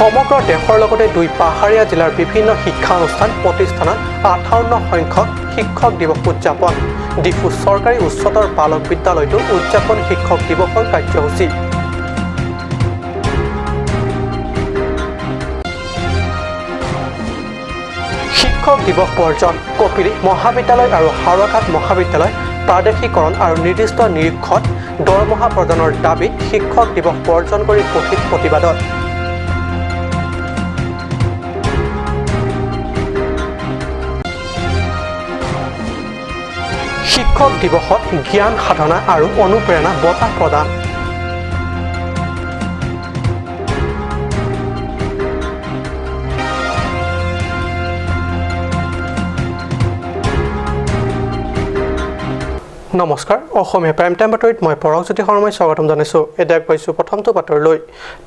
সমগ্ৰ দেশৰ লগতে দুই পাহাৰীয়া জিলাৰ বিভিন্ন শিক্ষানুষ্ঠান প্ৰতিষ্ঠানত 58 সংখ্যক শিক্ষক দিৱস উদযাপন। ডিফু চৰকাৰী উচ্চতৰ বালক বিদ্যালয়তো উদযাপন শিক্ষক দিৱসৰ কাৰ্যসূচী। শিক্ষক দিৱস বৰ্জন। কপিলী মহাবিদ্যালয় আৰু হাওৰাঘাট মহাবিদ্যালয় প্ৰাদেশিকৰণ আৰু নিৰ্দিষ্ট নিৰীক্ষত দৰমহা প্ৰদানৰ দাবীত শিক্ষক দিৱস বৰ্জন কৰি বহিল প্ৰতিবাদত। শিক্ষক দিৱসত জ্ঞান সাধনা আৰু অনুপ্ৰেৰণা বঁটা প্ৰদান। নমস্কাৰ, অসমীয়া প্ৰাইম টাইম বাতৰিত মই পৰশজ্যোতি শৰ্মাই স্বাগতম জনাইছোঁ। এতিয়া কৈছোঁ প্ৰথমটো বাতৰিলৈ।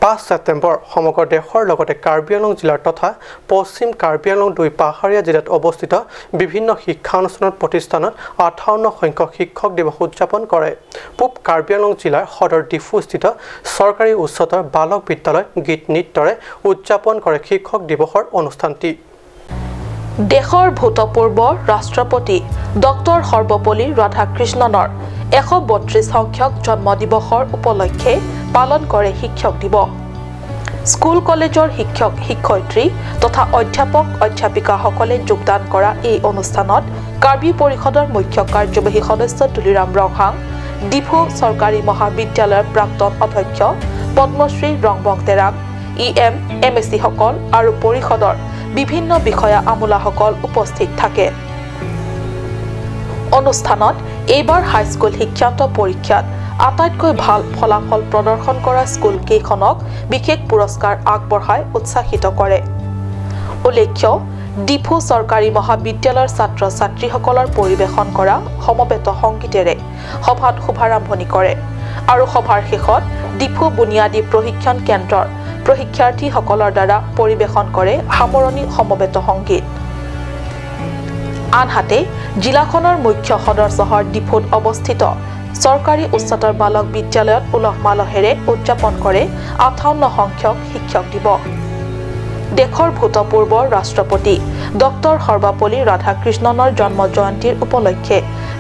5 ছেপ্টেম্বৰ সমগ্ৰ দেশৰ লগতে কাৰ্বি আংলং জিলাৰ তথা পশ্চিম কাৰ্বি আংলং দুই পাহাৰীয়া জিলাত অৱস্থিত বিভিন্ন শিক্ষানুষ্ঠানত প্ৰতিষ্ঠানত 58 সংখ্যক শিক্ষক দিৱস উদযাপন কৰে। পূব কাৰ্বি আংলং জিলাৰ সদৰ ডিফুস্থিত চৰকাৰী উচ্চতৰ বালক বিদ্যালয় গীত নৃত্যৰে উদযাপন কৰে শিক্ষক দিৱসৰ অনুষ্ঠানটি। দেশৰ ভূতপূৰ্ব ৰাষ্ট্ৰপতি ডক্টৰ সৰ্বপল্লী ৰাধাকৃষ্ণনৰ 132 সংখ্যক জন্মদিৱসৰ উপলক্ষে পালন কৰে শিক্ষক দিৱস। স্কুল কলেজৰ শিক্ষক শিক্ষয়িত্ৰী তথা অধ্যাপক অধ্যাপিকাসকলে যোগদান কৰা এই অনুষ্ঠানত কাৰ্বি পৰিষদৰ মুখ্য কাৰ্যবাহী সদস্য তুলিৰাম ৰংহাং, ডিফু চৰকাৰী মহাবিদ্যালয়ৰ প্ৰাক্তন অধ্যক্ষ পদ্মশ্ৰী ৰংবং তেৰাং, EM MSCসকল আৰু পৰিষদৰ বিভিন্ন বিষয়া আমোলাসকল উপস্থিত থাকে। অনুষ্ঠানত এইবাৰ হাইস্কুল শিক্ষান্ত পৰীক্ষাত আটাইতকৈ ভাল ফলাফল প্ৰদৰ্শন কৰা স্কুল কেইখনক বিশেষ পুৰস্কাৰ আগবঢ়াই উৎসাহিত কৰে। উল্লেখ্য, ডিফু চৰকাৰী মহাবিদ্যালয়ৰ ছাত্ৰ ছাত্ৰীসকলৰ পৰিৱেশন কৰা সমবেত সংগীতেৰে সভাত শুভাৰম্ভণি কৰে আৰু সভাৰ শেষত ডিফু বুনিয়াদী প্ৰশিক্ষণ কেন্দ্ৰৰ প্ৰশিক্ষাৰ্থীসকলৰ দ্বাৰা পৰিৱেশন কৰে সামৰণি সমবেত সংগীত। আনহাতে জিলাখনৰ মুখ্য সদৰ চহৰ ডিফুত অৱস্থিত চৰকাৰী উচ্চতৰ বালক বিদ্যালয়ত উলহ মালহেৰে উদযাপন কৰে 58 সংখ্যক শিক্ষক দিৱস। দেশৰ ভূতপূৰ্ব ৰাষ্ট্ৰপতি ডক্টৰ সৰ্বপল্লী ৰাধাকৃষ্ণনৰ জন্ম জয়ন্তীৰ উপলক্ষে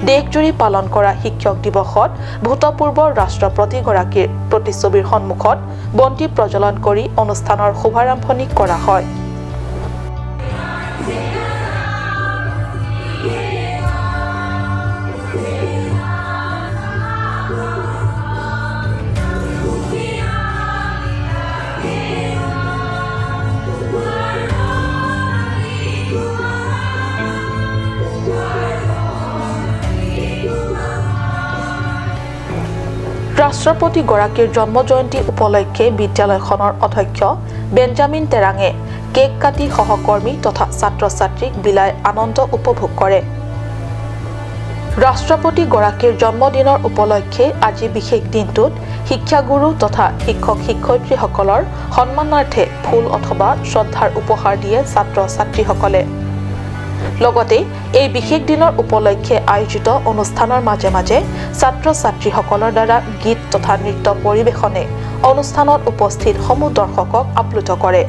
দেশজুৰি পালন কৰা শিক্ষক দিৱসত ভূতপূৰ্ব ৰাষ্ট্ৰপতিগৰাকীৰ প্ৰতিচ্ছবিৰ সন্মুখত বন্তি প্ৰজ্বলন কৰি অনুষ্ঠানৰ শুভাৰম্ভণি কৰা হয়। ৰাষ্ট্ৰপতিগৰাকীৰ জন্ম জয়ন্তী উপলক্ষে বিদ্যালয়খনৰ অধ্যক্ষ বেঞ্জামিন তেৰাঙে কেক কাটি সহকৰ্মী তথা ছাত্ৰ ছাত্ৰীক বিলাই আনন্দ উপভোগ কৰে। ৰাষ্ট্ৰপতিগৰাকীৰ জন্মদিনৰ উপলক্ষে আজি বিশেষ দিনটোত শিক্ষাগুৰু তথা শিক্ষক শিক্ষয়িত্ৰীসকলৰ সন্মানাৰ্থে ফুল অথবা শ্ৰদ্ধাৰ উপহাৰ দিয়ে ছাত্ৰ ছাত্ৰীসকলে। লগতে এই বিশেষ দিনৰ উপলক্ষে আয়োজিত অনুষ্ঠানৰ মাজে মাজে ছাত্ৰ ছাত্ৰীসকলৰ দ্বাৰা গীত তথা নৃত্য পৰিৱেশনে অনুষ্ঠানত উপস্থিত সমূহ দৰ্শকক আপ্লুত কৰে।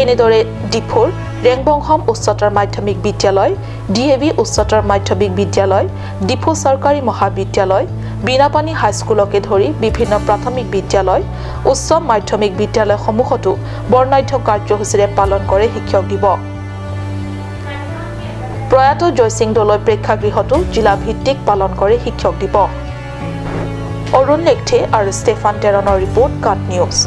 এনেদৰে ডিফুৰ ৰেংবংহম উচ্চতৰ মাধ্যমিক বিদ্যালয়, DAV উচ্চতৰ মাধ্যমিক বিদ্যালয়, ডিফু চৰকাৰী মহাবিদ্যালয়, বীণাপানী হাইস্কুলকে ধৰি বিভিন্ন প্ৰাথমিক বিদ্যালয়, উচ্চ মাধ্যমিক বিদ্যালয়সমূহতো বৰ্ণাঢ্য কাৰ্যসূচীৰে পালন কৰে শিক্ষক দিৱস। প্ৰয়াত জয়সিং দলৈ প্ৰেক্ষাগৃহতো জিলা ভিত্তিক পালন কৰে শিক্ষক দিৱস। অৰুণ লেখথে আৰু ষ্টেফান টেৰণৰ ৰিপৰ্ট, কাট নিউজ।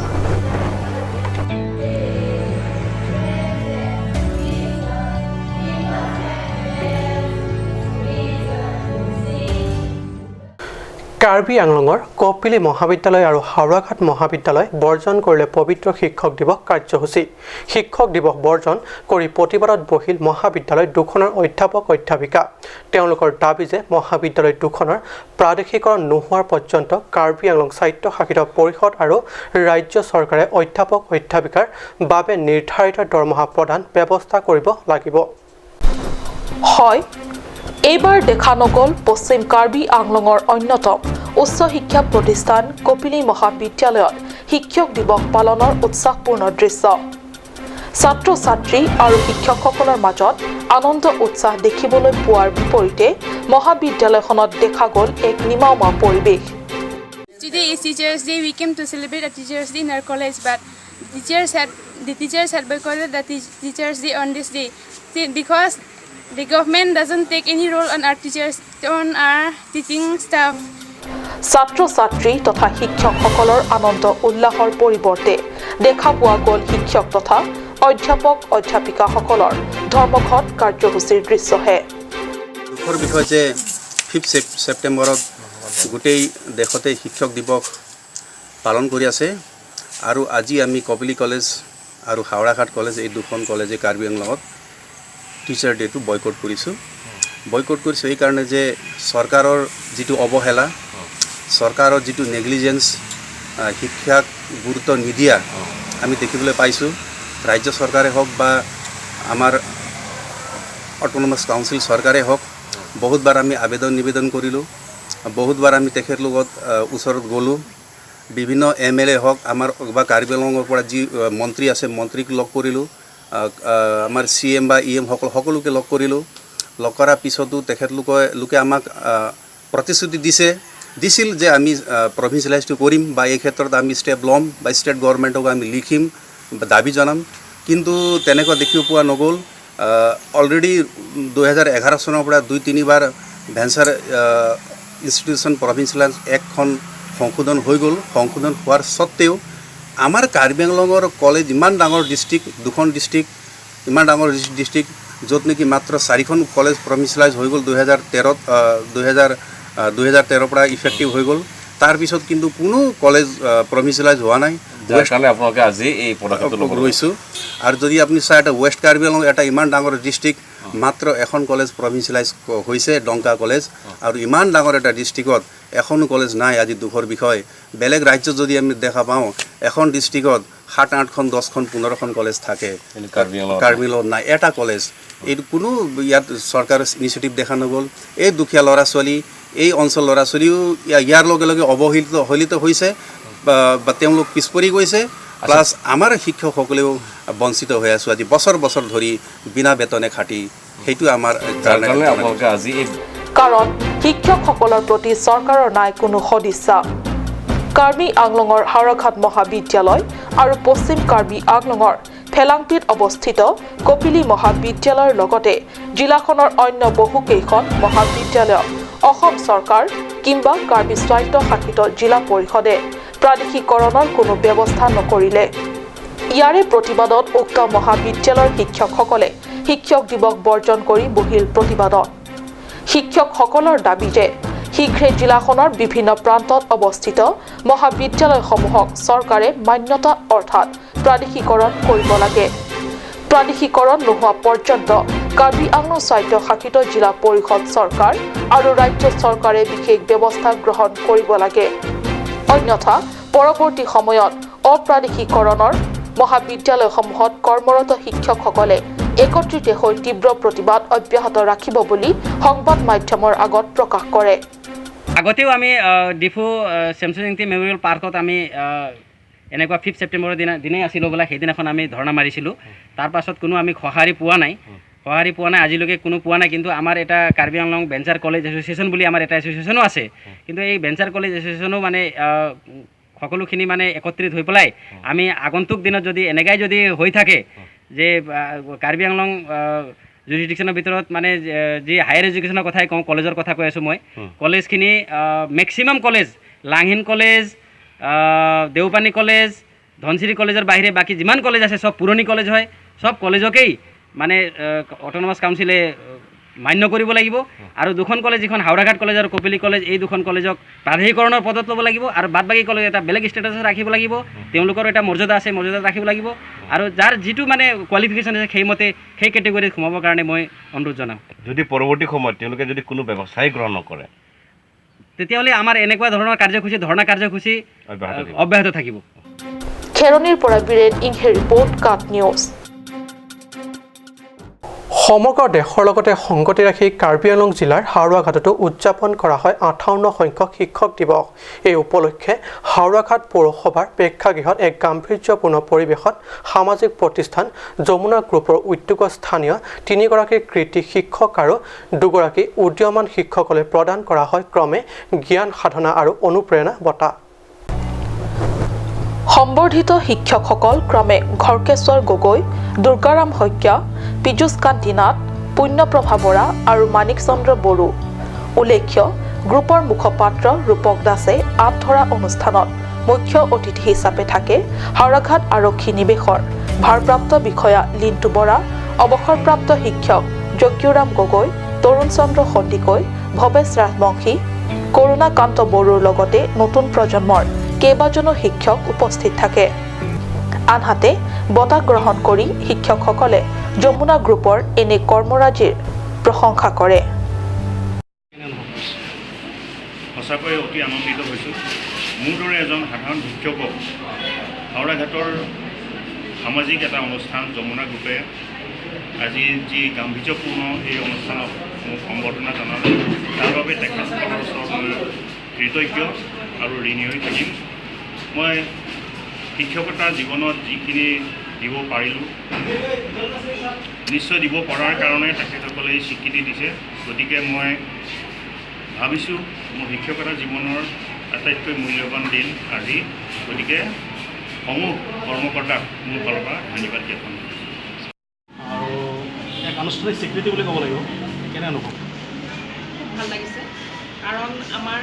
কাৰ্বি আংলঙৰ কপিলী মহাবিদ্যালয় আৰু হাওৰাঘাট মহাবিদ্যালয় বৰ্জন কৰিলে পবিত্ৰ শিক্ষক দিৱস কাৰ্যসূচী। শিক্ষক দিৱস বৰ্জন কৰি প্ৰতিবাদত বহিল মহাবিদ্যালয় দুখনৰ অধ্যাপক অধ্যাপিকা। তেওঁলোকৰ দাবী যে মহাবিদ্যালয় দুখনৰ প্ৰাদেশিকৰণ নোহোৱাৰ পৰ্যন্ত কাৰ্বি আংলং স্বায়ত্তশাসিত পৰিষদ আৰু ৰাজ্য চৰকাৰে অধ্যাপক অধ্যাপিকাৰ বাবে নিৰ্ধাৰিত দৰমহা প্ৰদান ব্যৱস্থা কৰিব লাগিব। হয়, এইবাৰ দেখা নগ'ল পশ্চিম কাৰ্বি আংলঙৰ অন্যতম উচ্চ শিক্ষা প্ৰতিষ্ঠান কপিলী মহাবিদ্যালয়ত শিক্ষক দিৱস পালনৰ উৎসাহপূৰ্ণ দৃশ্য। ছাত্ৰ ছাত্ৰী আৰু শিক্ষকসকলৰ মাজত আনন্দ উৎসাহ দেখিবলৈ পোৱাৰ বিপৰীতে মহাবিদ্যালয়খনত দেখা গ'ল এক নিমাওমা পৰিৱেশ। Today is Teachers' Day. We came to celebrate a Teachers' Day in our college, but the teachers had boycotted the Teachers' Day on this day because the government doesn't take any role on our teachers, on our teaching staff. ছাত্ৰ ছাত্ৰী তথা শিক্ষকসকলৰ আনন্দ উল্লাসৰ পৰিৱৰ্তে দেখা পোৱা গ'ল শিক্ষক তথা অধ্যাপক অধ্যাপিকাসকলৰ ধৰ্মঘট কাৰ্যসূচীৰ দৃশ্যহে। দুখৰ বিষয় যে 5 ছেপ্টেম্বৰত গোটেই দেশতে শিক্ষক দিৱস পালন কৰি আছে আৰু আজি আমি কপিলী কলেজ আৰু হাওৰাঘাট কলেজ, এই দুখন কলেজে কাৰ্বি আংলঙত টিচাৰ ডেটো বয়কট কৰিছোঁ। বয়কট কৰিছোঁ এইকাৰণে যে চৰকাৰৰ যিটো অৱহেলা, চৰকাৰৰ যিটো নেগলিজেঞ্চ, শিক্ষাক গুৰুত্ব নিদিয়া আমি দেখিবলৈ পাইছোঁ। ৰাজ্য চৰকাৰে হওক বা আমাৰ অট'নমাছ কাউন্সিল চৰকাৰে হওক, বহুতবাৰ আমি আবেদন নিবেদন কৰিলোঁ, বহুতবাৰ আমি তেখেতলোকত ওচৰত গ'লোঁ। বিভিন্ন এমএলএ হওক আমাৰ বা কাৰ্বি আংলঙৰ পৰা যি মন্ত্ৰী আছে, মন্ত্ৰীক লগ কৰিলোঁ, আমাৰ চিএম বা ইএম সকলোকে লগ কৰিলোঁ। লগ কৰাৰ পিছতো তেখেতলোকে লোকে আমাক প্ৰতিশ্ৰুতি দিছিল যে আমি প্ৰভিঞ্চিয়েলাইজটো কৰিম বা এই ক্ষেত্ৰত আমি ষ্টেপ ল'ম বা ষ্টেট গভৰ্ণমেণ্টক আমি লিখিম বা দাবী জনাম। কিন্তু তেনেকুৱা দেখিব পোৱা নগ'ল। অলৰেডি 2011 চনৰ পৰা দুই তিনিবাৰ ভেঞ্চাৰ ইনষ্টিটিউশ্যন প্ৰভিঞ্চিয়েলাইজ এক্টখন সংশোধন হৈ গ'ল। সংশোধন হোৱাৰ স্বত্তেও আমাৰ কাৰ্বি আংলঙৰ কলেজ, ইমান ডাঙৰ ডিষ্ট্ৰিক্ট, দুখন ডিষ্ট্ৰিক্ট, ইমান ডাঙৰ ডিষ্ট্ৰিক্ট, য'ত নেকি মাত্ৰ চাৰিখন কলেজ প্ৰভিঞ্চিয়েলাইজ হৈ গ'ল 2013ত, 2013ৰ পৰা ইফেক্টিভ হৈ গ'ল। তাৰপিছত কিন্তু কোনো কলেজ প্ৰভিঞ্চিয়েলাইজ হোৱা নাই। যাৰ কাৰণে আপোনালোকে আজি এই পদক্ষেপটো ল'ব লৈছোঁ। আৰু যদি আপুনি চাই, এটা ৱেষ্ট কাৰ্বি আংলং এটা ইমান ডাঙৰ ডিষ্ট্ৰিক্ট, মাত্ৰ এখন কলেজ প্ৰভিঞ্চিয়েলাইজ হৈছে, ডংকা কলেজ। আৰু ইমান ডাঙৰ এটা ডিষ্ট্ৰিক্টত এখনো কলেজ নাই, আজি দুখৰ বিষয়। বেলেগ ৰাজ্যত যদি আমি দেখা পাওঁ, এখন ডিষ্ট্ৰিক্টত সাত আঠখন, 10খন, 15খন কলেজ থাকে। কিন্তু কাৰ্বি আংলঙত কাৰ্বি আংলঙত নাই এটা কলেজ। এইটো কোনো ইয়াত চৰকাৰৰ ইনিচিয়েটিভ দেখা নগ'ল। এই দুখীয়া ল'ৰা ছোৱালী, এই অঞ্চল ল'ৰা ছোৱালীও ইয়াৰ লগে লগে অৱহেলিত হৈছে বা তেওঁলোক পিছ পৰি গৈছে। প্লাছ আমাৰ শিক্ষকসকলেও বঞ্চিত হৈ আছোঁ আজি বছৰ বছৰ ধৰি বিনা বেতনে খাটি। সেইটো আমাৰ যাৰ কাৰণে কাৰণে আপোনালোকে আজি এই কাৰণ শিক্ষকসকলৰ প্ৰতি চৰকাৰৰ নাই কোনো সদিচ্ছা। কাৰ্বি আংলঙৰ হাওৰাঘাট মহাবিদ্যালয় আৰু পশ্চিম কাৰ্বি আংলঙৰ ফেলাংটিত অৱস্থিত কপিলী মহাবিদ্যালয়ৰ লগতে জিলাখনৰ অন্য বহুকেইখন মহাবিদ্যালয়ক অসম চৰকাৰ কিম্বা কাৰ্বি স্বায়ত্তশাসিত জিলা পৰিষদে প্ৰাদেশিকৰণৰ কোনো ব্যৱস্থা নকৰিলে। ইয়াৰে প্ৰতিবাদত উক্ত মহাবিদ্যালয়ৰ শিক্ষকসকলে শিক্ষক দিৱস বৰ্জন কৰি বহিল প্ৰতিবাদত। শিক্ষকসকলৰ দাবী যে শীঘ্ৰে জিলাখনৰ বিভিন্ন প্ৰান্তত অৱস্থিত মহাবিদ্যালয়সমূহক চৰকাৰে মান্যতা অৰ্থাৎ প্ৰাদেশিকৰণ কৰিব লাগে। প্ৰাদেশিকৰণ নোহোৱা পৰ্যন্ত কাৰ্বি আংলং স্বায়ত্তশাসিত জিলা পৰিষদ চৰকাৰ আৰু ৰাজ্য চৰকাৰে বিশেষ ব্যৱস্থা গ্ৰহণ কৰিব লাগে। অন্যথা পৰৱৰ্তী সময়ত অপ্ৰাদেশিকৰণৰ মহাবিদ্যালয়সমূহত কৰ্মৰত শিক্ষকসকলে একত্ৰিত হৈ তীব্ৰ প্ৰতিবাদ অব্যাহত ৰাখিব বুলি সংবাদ মাধ্যমৰ আগত প্ৰকাশ কৰে। আগতেও আমি ডিফু চেমচুং জেংতি মেমৰিয়েল পাৰ্কত আমি এনেকুৱা 5 ছেপ্টেম্বৰৰ দিনাই আছিলোঁ বোলে, সেইদিনাখন আমি ধৰ্ণা মাৰিছিলোঁ। তাৰপাছত কোনো আমি সঁহাৰি পোৱা নাই, আজিলৈকে কোনো পোৱা নাই। কিন্তু আমাৰ এটা Karbi Anglong venture college association বুলি আমাৰ এটা এছ'চিয়েশ্যনো আছে। কিন্তু এই ভেঞ্চাৰ কলেজ এছ'চিয়েশ্যনো মানে সকলোখিনি মানে একত্ৰিত হৈ পেলাই আমি আগন্তুক দিনত যদি এনেকাই যদি হৈ থাকে যে কাৰ্বি আংলং জুৰিডিকশ্যনৰ ভিতৰত মানে যি হায়াৰ এডুকেশ্যনৰ কথাই কওঁ, কলেজৰ কথা কৈ আছোঁ মই, কলেজখিনি maximum college, Langhin college, Deopani college, Dhansiri কলেজৰ বাহিৰে বাকী যিমান কলেজ আছে চব পুৰণি কলেজ হয়। চব কলেজকেই মানে অট'নমাছ কাউন্সিলে মান্য কৰিব লাগিব আৰু দুখন কলেজ, যিখন হাওৰাঘাট কলেজ আৰু কপিলী কলেজ, এই দুখন কলেজক প্ৰাদেশিকৰণৰ পদত ল'ব লাগিব আৰু বাদ বাকী কলেজ এটা বেলেগ ষ্টেটাছত ৰাখিব লাগিব। তেওঁলোকৰ এটা মৰ্যাদা আছে, মৰ্যাদা ৰাখিব লাগিব আৰু যাৰ যিটো মানে কোৱালিফিকেশ্যন আছে, সেইমতে সেই কেটেগৰীত সোমাবৰ কাৰণে মই অনুৰোধ জনাম। যদি পৰৱৰ্তী সময়ত তেওঁলোকে যদি কোনো ব্যৱস্থাই গ্ৰহণ নকৰে? তেতিয়াহ'লে আমাৰ এনেকুৱা ধৰণৰ কাৰ্যসূচী, ধৰ্ণা কাৰ্যসূচী অব্যাহত থাকিব। অব্যাহত থাকিব। খেৰণিৰ পৰা বীৰেণ ইংহে, ৰিপৰ্ট, কাট নিউজ। সমগ্ৰ দেশৰ লগতে সংগতি ৰাখি কাৰ্বি আংলং জিলাৰ হাওৰাঘাটতো উদযাপন কৰা হয় 58 সংখ্যক শিক্ষক দিৱস। এই উপলক্ষে হাওৰাঘাট পৌৰসভাৰ প্ৰেক্ষাগৃহত এক গাম্ভীৰ্যপূৰ্ণ পৰিৱেশত সামাজিক প্ৰতিষ্ঠান যমুনা গ্ৰুপৰ উদ্যোগত স্থানীয় 3গৰাকী কৃতি শিক্ষক আৰু 2গৰাকী উদীয়মান শিক্ষকলৈ প্ৰদান কৰা হয় ক্ৰমে জ্ঞান সাধনা আৰু অনুপ্ৰেৰণা বঁটা। সম্বৰ্ধিত শিক্ষকসকল ক্ৰমে ঘৰকেশ্বৰ গগৈ, দুৰ্গাৰাম শইকীয়া, পীযুষ কান্তি নাথ, পুণ্যপ্ৰভা বৰা আৰু মাণিক চন্দ্ৰ বড়ো। উল্লেখ্য, গ্ৰুপৰ মুখপাত্ৰ ৰূপক দাসে আঁত ধৰা অনুষ্ঠানত মুখ্য অতিথি হিচাপে থাকে হাওৰাঘাট আৰক্ষী নিৱেশৰ ভাৰপ্ৰাপ্ত বিষয়া লিণ্টু বৰা, অৱসৰপ্ৰাপ্ত শিক্ষক জকিউৰাম গগৈ, তৰুণ চন্দ্ৰ সন্দিকৈ, ভৱেশ ৰাজবংশী, কৰুণাকান্ত বড়োৰ লগতে নতুন প্ৰজন্মৰ কেইবাজনো শিক্ষক উপস্থিত থাকে। আনহাতে বঁটা গ্ৰহণ কৰি শিক্ষকসকলে যমুনা গ্ৰুপৰ এনে কৰ্মৰাজিৰ প্ৰশংসা কৰে। সঁচাকৈয়ে অতি আনন্দিত হৈছোঁ। মোৰ দৰে এজন সাধাৰণ শিক্ষকক হাওৰাঘাটৰ সামাজিক এটা অনুষ্ঠান যমুনা গ্ৰুপে আজি যি গাম্ভীৰ্যপূৰ্ণ এই অনুষ্ঠানত মোক সম্বৰ্ধনা জনালে, তাৰ বাবে তেখেতসকলৰ ওচৰত মই কৃতজ্ঞ আৰু ঋণী হৈ থাকিম। মই শিক্ষকতাৰ জীৱনত যিখিনি দিব পাৰিলোঁ, নিশ্চয় দিব পৰাৰ কাৰণে তেখেতসকলে এই স্বীকৃতি দিছে। গতিকে মই ভাবিছোঁ মোৰ শিক্ষকতা জীৱনৰ আটাইতকৈ মূল্যৱান দিন আজি। গতিকে সমূহ কৰ্মকৰ্তাক মোৰ ফালৰ পৰা ধন্যবাদ জ্ঞাপন কৰিছোঁ। আৰু এক আনুষ্ঠানিক স্বীকৃতি বুলি ক'ব লাগিব, কেনে অনুভৱ? খুব ভাল লাগিছে, কাৰণ আমাৰ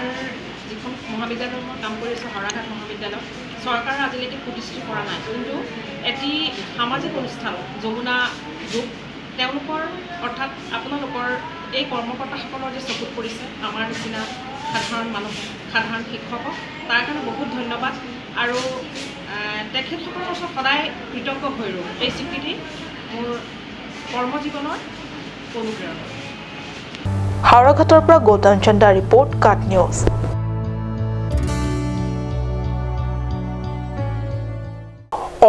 যিখন মহাবিদ্যালয়ত মই কাম কৰি আছোঁ, হাওৰাঘাট মহাবিদ্যালয়, চৰকাৰে আজিলৈকে প্ৰতিষ্ঠিত কৰা নাই, কিন্তু এটি সামাজিক অনুষ্ঠান যমুনা গ্ৰুপ, তেওঁলোকৰ অৰ্থাৎ আপোনালোকৰ এই কৰ্মকৰ্তাসকলৰ যে চকুত পৰিছে আমাৰ নিচিনা সাধাৰণ মানুহ, সাধাৰণ শিক্ষকক, তাৰ কাৰণে বহুত ধন্যবাদ। আৰু তেখেতসকলৰ ওচৰত সদায় কৃতজ্ঞ হৈ ৰ'ম। এই স্বীকৃতি মোৰ কৰ্মজীৱনৰ অনুপ্ৰেৰণা। হাওৰাঘাটৰ পৰা গৌতম চন্দা ৰিপৰ্ট, কাট নিউজ।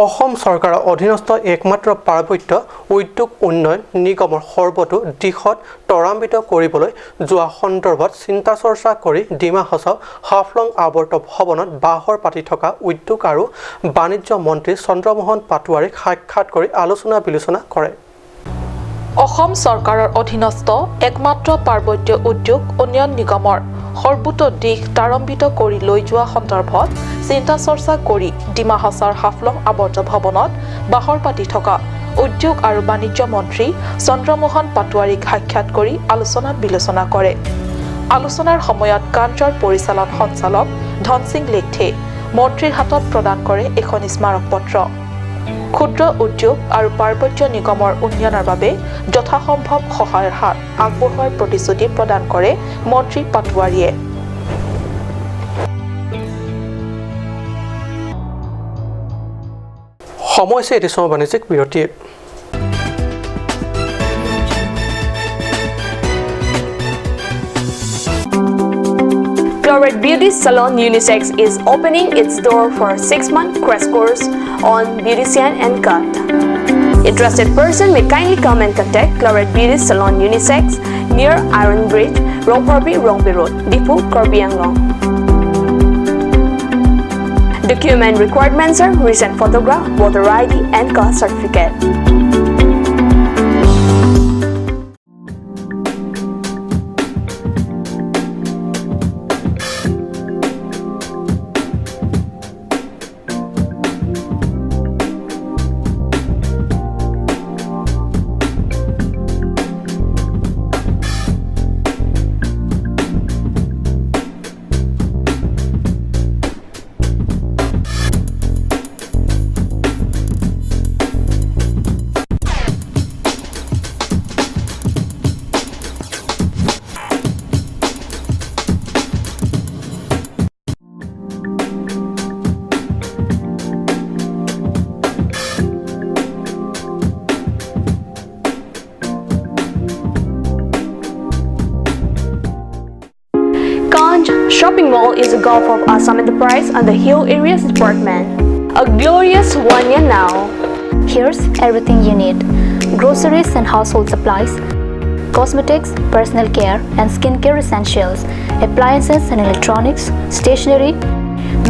অসম চৰকাৰৰ অধীনস্থ একমাত্ৰ পাৰ্বত্য উদ্যোগ উন্নয়ন নিগমৰ সৰ্বতো দিশত ত্বৰান্বিত কৰিবলৈ যোৱা সন্দৰ্ভত চিন্তা চৰ্চা কৰি ডিমা হাছাও হাফলং আৱৰ্ত ভৱনত বাহৰ পাতি থকা উদ্যোগ আৰু বাণিজ্য মন্ত্ৰী চন্দ্ৰমোহন পাটোৱাৰীক সাক্ষাৎ কৰি আলোচনা বিলোচনা কৰে। অসম চৰকাৰৰ অধীনস্থ একমাত্ৰ পাৰ্বত্য উদ্যোগ উন্নয়ন নিগমৰ সৰ্বোচ্চ দিশ ত্বৰান্বিত কৰি লৈ যোৱা সন্দৰ্ভত চিন্তা চৰ্চা কৰি ডিমা হাছাওৰ হাফলং আৱৰ্ত ভৱনত বাহৰ পাতি থকা উদ্যোগ আৰু বাণিজ্য মন্ত্ৰী চন্দ্ৰমোহন পাটোৱাৰীক সাক্ষাৎ কৰি আলোচনা বিলোচনা কৰে। আলোচনাৰ সময়ত কাঞ্চৰ পৰিচালন সঞ্চালক ধনসিং লেখথে মন্ত্ৰীৰ হাতত প্ৰদান কৰে এখন স্মাৰকপত্ৰ। ক্ষুদ্ৰ উদ্যোগ আৰু পাৰ্বত্য নিগমৰ উন্নয়নৰ বাবে যথাসম্ভৱ সহায়ৰ হাত আগবঢ়োৱাৰ প্ৰতিশ্ৰুতি প্ৰদান কৰে মন্ত্ৰী পাটোৱাৰীয়ে। সময় হৈছে এটি সময় বাণিজ্যিক বিৰতিৰ। Chloride Beauty Salon Unisex is opening its door for a 6-month crash course on beautician and cut. Interested person may kindly come and contact Chloride Beauty Salon Unisex near Iron Bridge, Rongpharpi, Rongpi Road, Diphu, Karbi Anglong. Document requirements are recent photograph, voter ID and caste certificate. Shopping Mall is a Gulf of Assam Enterprise and the Hill Areas Department. A glorious 1 year now. Here's everything you need. Groceries and household supplies, cosmetics, personal care and skincare essentials, appliances and electronics, stationery,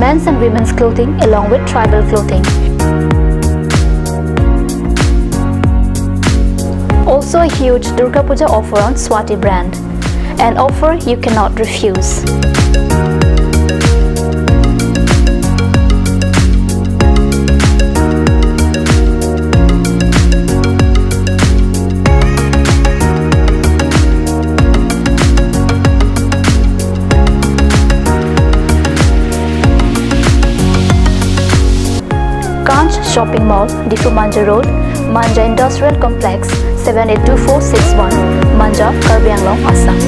men's and women's clothing along with tribal clothing. Also a huge Durga Puja offer on Swati brand, an offer you cannot refuse. Kanch Shopping Mall, Diphu Manja Road, Manja Industrial Complex, 782461, Manja, Karbi Anglong, Assam.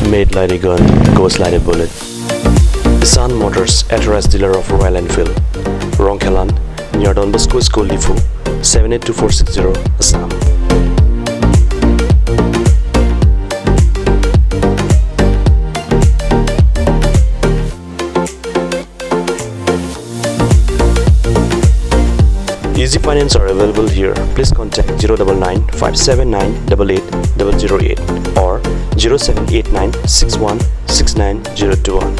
Made like a gun, goes like a bullet. Sun Motors, authorized dealer of Royal Enfield, Rongkhelan, near Don Bosco School, Diphu, 782460, Assam. Easy finance are available here. Please contact 099 579 88 008 or 0789 61 69 021.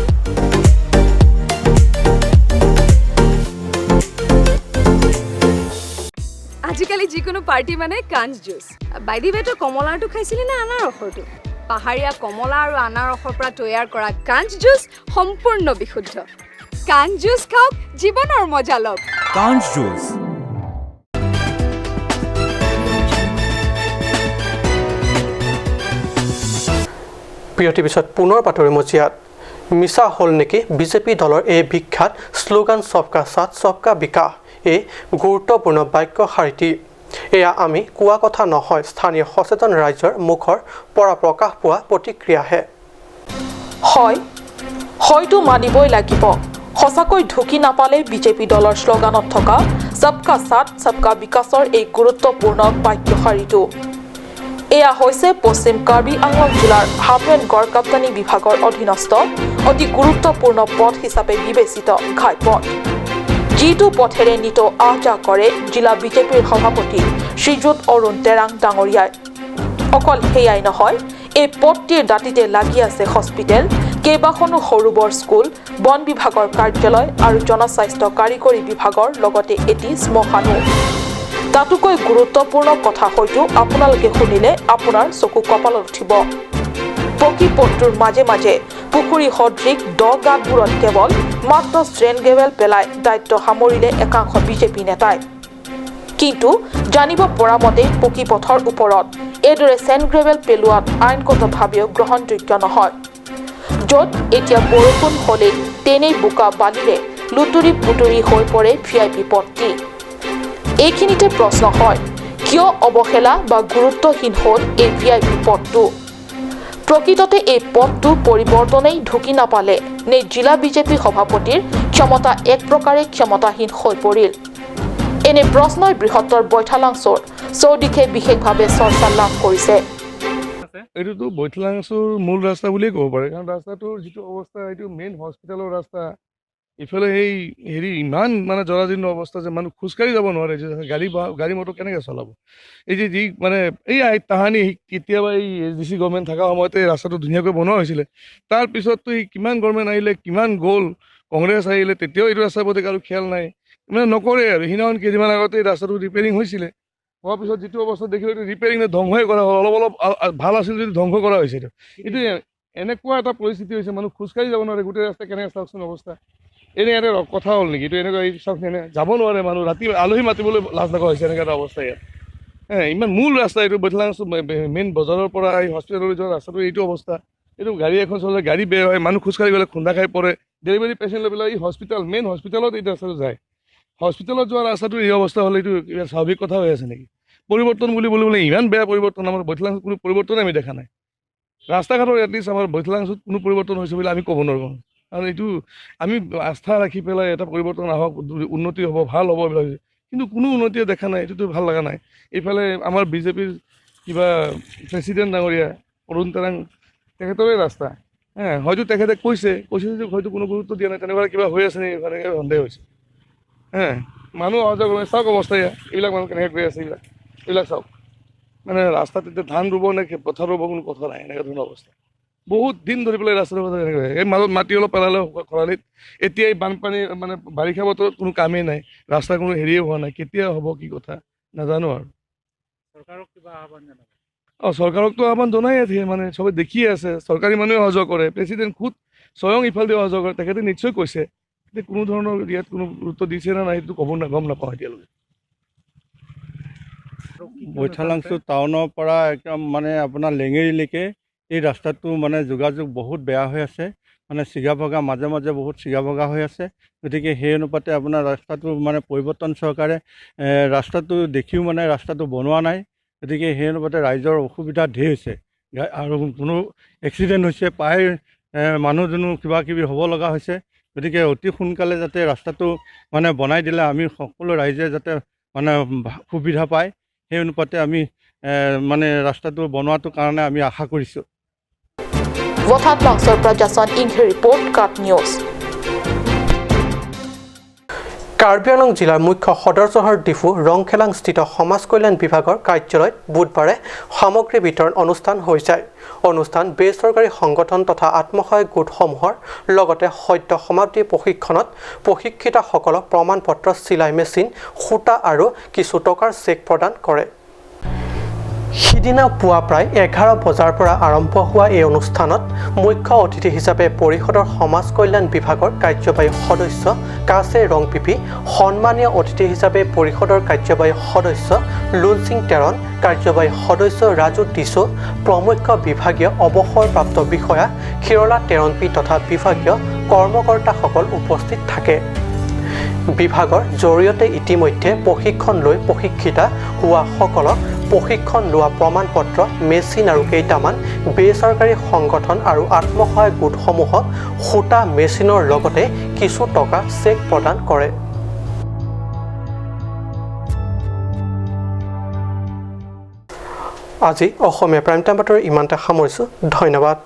আজিকালি যিকোনো party মানে কাঞ্চ juice. By the ৱে, তই কমলাৰটো খাইছিলি নে আনাৰসৰটো? পাহাৰীয়া কমলা আৰু আনাৰসৰ পৰা তৈয়াৰ কৰা কাঞ্চ জুচ সম্পূৰ্ণ বিশুদ্ধ। কাঞ্চ জুচ খাওক, জীৱনৰ মজা লওক। কাঞ্চ জুচ। বিৰতিৰ পিছত পুনৰ বাতৰি মজিয়াত। মিছা হ'ল নেকি বিজেপি দলৰ এই বিখ্যাত শ্লোগান সবকা সাথ সবকা বিকাশ, এই গুৰুত্বপূৰ্ণ বাক্য শাৰীটি? এয়া আমি কোৱা কথা নহয়, স্থানীয় সচেতন ৰাইজৰ মুখৰ পৰা প্ৰকাশ পোৱা প্ৰতিক্ৰিয়াহে। হয়, হয়তো মানিবই লাগিব, সঁচাকৈ ঢুকি নাপালে বিজেপি দলৰ শ্লোগানত থকা সবকা সাথ সবকা বিকাশৰ এই গুৰুত্বপূৰ্ণ বাক্য শাৰীটো। এয়া হৈছে পশ্চিম কাৰ্বি আংলং জিলাৰ হাফেন গড়কাপ্তানি বিভাগৰ অধীনস্থ অতি গুৰুত্বপূৰ্ণ পথ হিচাপে বিবেচিত ঘাইপথ, যিটো পথেৰে নিতৌ আহ যাহ কৰে জিলা বিজেপিৰ সভাপতি শ্ৰীযুত অৰুণ তেৰাং ডাঙৰীয়াই। অকল সেয়াই নহয়, এই পথটিৰ দাঁতিতে লাগি আছে হস্পিটেল, কেইবাখনো সৰু বৰ স্কুল, বন বিভাগৰ কাৰ্যালয় আৰু জনস্বাস্থ্য কাৰিকৰী বিভাগৰ লগতে এটি শ্মশানো। তাতোকৈ গুৰুত্বপূৰ্ণ কথা হয়তো আপোনালোকে শুনিলে আপোনাৰ চকু কপালত উঠিব। পকী পথটোৰ মাজে মাজে পুখুৰী সদৃশ দ গাঁতবোৰত কেৱল মাত্ৰ ষ্ট্ৰেন গেৱেল পেলাই দায়িত্ব সামৰিলে একাংশ বিজেপি নেতাই। কিন্তু জানিব পৰা মতে পকী পথৰ ওপৰত এইদৰে চেণ্ড গ্ৰেভেল পেলোৱাত আইনগতভাৱেও গ্ৰহণযোগ্য নহয়, য'ত এতিয়া বৰষুণ হ'লেই তেনেই বোকা বালিৰে লুতুৰি পুতুৰি হৈ পৰে ভিআইপি পথটি। এইখিনিতে প্ৰশ্ন হয়, কিয় অৱহেলা বা গুৰুত্বহীন হ'ল এই ভিআইপি পথটো? প্ৰকৃততে এই পথটো পৰিৱৰ্তনেই ঢুকি নাপালে নে জিলা বিজেপি সভাপতিৰ ক্ষমতা এক প্ৰকাৰে ক্ষমতাহীন হৈ পৰিল? এনে প্ৰশ্নই বৃহত্তৰ বৈঠালাংছৰ চৌদিশে বিশেষভাৱে চৰ্চা লাভ কৰিছে। এইটোতো বৈঠালাংছৰ মূল ৰাস্তা বুলিয়ে ক'ব পাৰে, কাৰণ ৰাস্তাটোৰ যিটো অৱস্থা, এইটো মেইন হস্পিটেলৰ ৰাস্তা, ইফালে সেই হেৰি ইমান মানে জৰাজীৰ্ণ অৱস্থা যে মানুহ খোজকাঢ়ি যাব নোৱাৰে, যে গাড়ী মটৰ কেনেকৈ চলাব। এই যে যি মানে এই তাহানি কেতিয়াবা এই এছ ডি চি গভৰ্ণমেণ্ট থকা সময়তে ৰাস্তাটো ধুনীয়াকৈ বনোৱা হৈছিলে, তাৰপিছততো এই কিমান গভৰ্ণমেণ্ট আহিলে, কিমান গ'ল, কংগ্ৰেছ আহিলে, তেতিয়াও এইটো ৰাস্তাৰ প্ৰতি কাৰো খেয়াল নাই, মানে নকৰে। আৰু সিদিনাখন কেইদিনমান আগতে এই ৰাস্তাটো ৰিপেয়াৰিং হৈছিলে, হোৱাৰ পিছত যিটো অৱস্থাত দেখিলোঁ এইটো ৰিপেয়াৰিং ধ্বংসই কৰা হ'ল। অলপ অলপ ভাল আছিল যদি ধ্বংস কৰা হৈছে। এইটো এনেকুৱা এটা পৰিস্থিতি হৈছে, মানুহ খোজকাঢ়ি যাব নোৱাৰে, গোটেই ৰাস্তা কেনেকৈ চাওকচোন অৱস্থা। এনে এটা কথা হ'ল নেকি এইটো? এনেকুৱা চাওক, এনে যাব নোৱাৰে মানুহ, ৰাতি আলহী মাতিবলৈ লাজ লগা হৈছে, এনেকুৱা এটা অৱস্থা ইয়াত। ইমান মূল ৰাস্তা এইটো বৈঠালাংছ মেইন বজাৰৰ পৰা এই হস্পিটেললৈ যোৱা ৰাস্তাটো এইটো অৱস্থা। এইটো গাড়ী এখন চলে গাড়ী বেয়া হয়, মানুহ খোজকাঢ়ি গ'লে খুন্দা খাই পৰে, ডেলিভাৰী পেচেণ্ট লৈ পেলাই এই হস্পিটেল মেইন হস্পিটেলত এইটো ৰাস্তাটো যায়। হস্পিটেলত যোৱা ৰাস্তাটো এই অৱস্থা হ'লে এইটো কিবা স্বাভাৱিক কথা হৈ আছে নেকি? পৰিৱৰ্তন বুলি বুলিবলৈ ইমান বেয়া পৰিৱৰ্তন, আমাৰ বৈঠলাংছত কোনো পৰিৱৰ্তনে আমি দেখা নাই। ৰাস্তা ঘাটৰ এটলিষ্ট আমাৰ বৈঠলাংছত কোনো পৰিৱৰ্তন হৈছে বুলি আমি ক'ব নোৱাৰোঁ। কাৰণ এইটো আমি আস্থা ৰাখি পেলাই এটা পৰিৱৰ্তন আহক, উন্নতি হ'ব, ভাল হ'ব এইবিলাক, কিন্তু কোনো উন্নতিয়ে দেখা নাই। এইটোতো ভাল লগা নাই। এইফালে আমাৰ বিজেপিৰ কিবা প্ৰেচিডেণ্ট ডাঙৰীয়া অৰুণ তেৰাং, তেখেতৰে ৰাস্তা, হয়তো তেখেতে কৈছে কৈছে যে হয়তো কোনো গুৰুত্ব দিয়া নাই, তেনেকুৱা কিবা হৈ আছে নেকি এনেকৈ সন্দেহ হৈছে। মানুহ অহা যোৱা কৰে, চাওক অৱস্থা এয়া, এইবিলাক মানুহ কেনেকৈ গৈ আছে, এইবিলাক চাওক। মানে ৰাস্তাত এতিয়া ধান ৰুব নে পথাৰ ৰুব কোনো কথা নাই, এনেকুৱা ধৰণৰ অৱস্থা। বহুত দিন ধৰি পেলাই ৰাস্তাটোৰ কথা এনেকৈ, এই মাজত মাটি অলপ পেলালে খৰালিত, এতিয়া এই বানপানী মানে বাৰিষা বতৰত কোনো কামেই নাই, ৰাস্তাৰ কোনো হেৰিয়ে হোৱা নাই, কেতিয়া হ'ব কি কথা নাজানো আৰু। অঁ, চৰকাৰকতো আহ্বান জনাই আছে, মানে চবে দেখিয়ে আছে, চৰকাৰী মানুহে অহা যোৱা কৰে, প্ৰেচিডেণ্ট খুদ স্বয়ং ইফালেদি অহা যোৱা কৰে, তেখেতে নিশ্চয় কৈছে। কিন্তু কোনো ধৰণৰ ইয়াত কোনো গুৰুত্ব দিছে নে নাই সেইটো ক'ব গম নাপাওঁ এতিয়ালৈকে। বৈঠালাংছু টাউনৰ পৰা একদম মানে আপোনাৰ লেঙেৰিলৈকে এই ৰাস্তাটো মানে যোগাযোগ বহুত বেয়া হৈ আছে, মানে চিগা ভগা, মাজে মাজে বহুত চিগা ভগা হৈ আছে। গতিকে সেই অনুপাতে আপোনাৰ ৰাস্তাটো মানে পৰিৱৰ্তন চৰকাৰে ৰাস্তাটো দেখিও মানে ৰাস্তাটো বনোৱা নাই। গতিকে সেই অনুপাতে ৰাইজৰ অসুবিধা ঢেৰ হৈছে আৰু কোনো এক্সিডেণ্ট হৈছে, প্ৰায় মানুহ দুনুহ কিবা কিবি হ'ব লগা হৈছে। গতিকে অতি সোনকালে যাতে ৰাস্তাটো মানে বনাই দিলে আমি সকলো ৰাইজে যাতে মানে সুবিধা পায়, সেই অনুপাতে আমি মানে ৰাস্তাটো বনোৱাটোৰ কাৰণে আমি আশা কৰিছোঁ। কাৰ্বি আংলং জিলাৰ মুখ্য সদৰ চহৰ ডিফু ৰংখেলাংস্থিত সমাজ কল্যাণ বিভাগৰ কাৰ্যালয়ত বুধবাৰে সামগ্ৰী বিতৰণ অনুষ্ঠান হৈ যায়। অনুষ্ঠান বেচৰকাৰী সংগঠন তথা আত্মসহায়ক গোটসমূহৰ লগতে সদ্য সমাপ্তি প্ৰশিক্ষণত প্ৰশিক্ষিতসকলক প্ৰমাণ পত্ৰ, চিলাই মেচিন, সূতা আৰু কিছু টকাৰ চেক প্ৰদান কৰে। সিদিনা পুৱা প্ৰায় 11 বজাৰ পৰা আৰম্ভ হোৱা এই অনুষ্ঠানত মুখ্য অতিথি হিচাপে পৰিষদৰ সমাজ কল্যাণ বিভাগৰ কাৰ্যবাহী সদস্য কাছে ৰংপিপি, সন্মানীয় অতিথি হিচাপে পৰিষদৰ কাৰ্যবাহী সদস্য লুনচিং টেৰণ, কাৰ্যবাহী সদস্য ৰাজু টিছো, প্ৰমুখ বিভাগীয় অৱসৰপ্ৰাপ্ত বিষয়া ক্ষীৰলা টেৰণপি তথা বিভাগীয় কৰ্মকৰ্তাসকল উপস্থিত থাকে। বিভাগৰ জৰিয়তে ইতিমধ্যে প্ৰশিক্ষণ লৈ প্ৰশিক্ষিতা হোৱাসকলক প্ৰশিক্ষণ লোৱা প্ৰমাণপত্ৰ, মেচিন আৰু কেইটামান বেচৰকাৰী সংগঠন আৰু আত্মসহায়ক গোটসমূহক সূতা, মেচিনৰ লগতে কিছু টকা চেক প্ৰদান কৰে। আজি অসমীয়া প্ৰাইম টাইম বাতৰি ইমানতে সামৰিছোঁ। ধন্যবাদ।